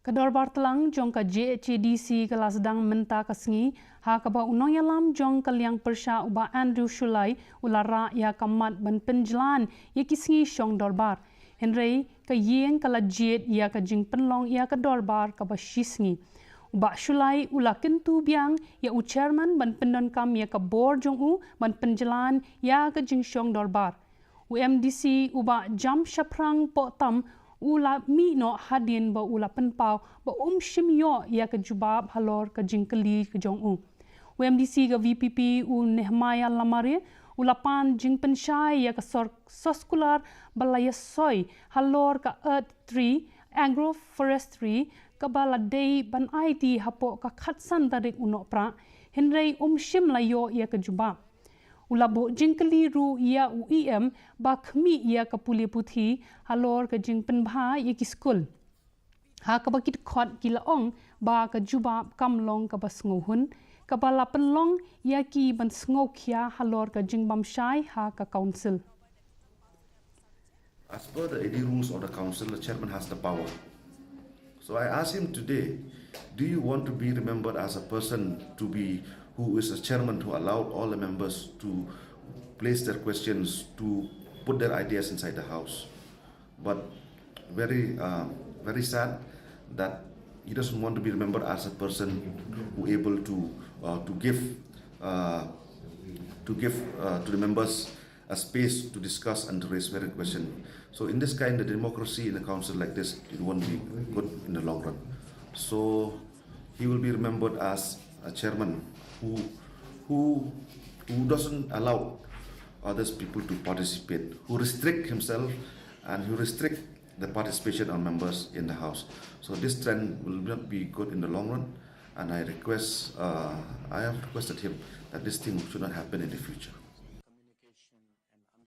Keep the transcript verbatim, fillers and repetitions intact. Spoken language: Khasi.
Ka dorbar tlang jong ka J H A D C ka la sdang mynta ka sngi, ha kaba u nongïalam jong ka liang pyrshah u Bah Andrew Shullai u la rah ïa ka mat ban pynjlan ïa ki sngi shong dorbar. Hynrei ka ïing ka la jied ïa ka jingpynlong ïa ka dorbar kaba shi sngi. U Bah Shullai u la kyntu biang ïa u chairman ban pyndonkam ïa ka bor jong u ban pynjlan ïa ka jingshong dorbar. U M D C u Bah Jamshaphrang Pohtam u la mih noh hadien ba u la pynpaw ba um shym ïoh ïa ka jubab halor ka jingkylli ka jong u. U M D C ka V P P u Nehemiah Lamare u la pan jingpynshai ïa ka sor soskular ba la ïasoi halor ka Earth Tree Agroforestry kaba la dei ban aiti hapoh ka khatsan tarik u Nohprah, hynrei um shym la ïoh ïa ka jubab. U la buh jingkylli ruh ïa u E M ba khmih ïa ka pule puthi halor ka jingpynbha ïa ki skul. Ha kaba ki dkhot ki la ong ba ka jubab kam long kaba sngewhun, kaba la pynlong ïa ki ban sngewkhia halor ka jingbam shai ha ka council. As per the A D rules of the council, the chairman has the power. So I asked him today, do you want to be remembered as a person to be who is a chairman who allowed all the members to place their questions, to put their ideas inside the house? But very, uh, very sad that he doesn't want to be remembered as a person who able to uh, to give uh, to give uh, to the members a space to discuss and to raise varied question. So in this kind of democracy in a council like this, it won't be good in the long run. So he will be remembered as a chairman who who who doesn't allow others people to participate, who restrict himself and who restrict the participation of members in the house. So this trend will not be good in the long run, and I request, uh, I have requested him that this thing should not happen in the future.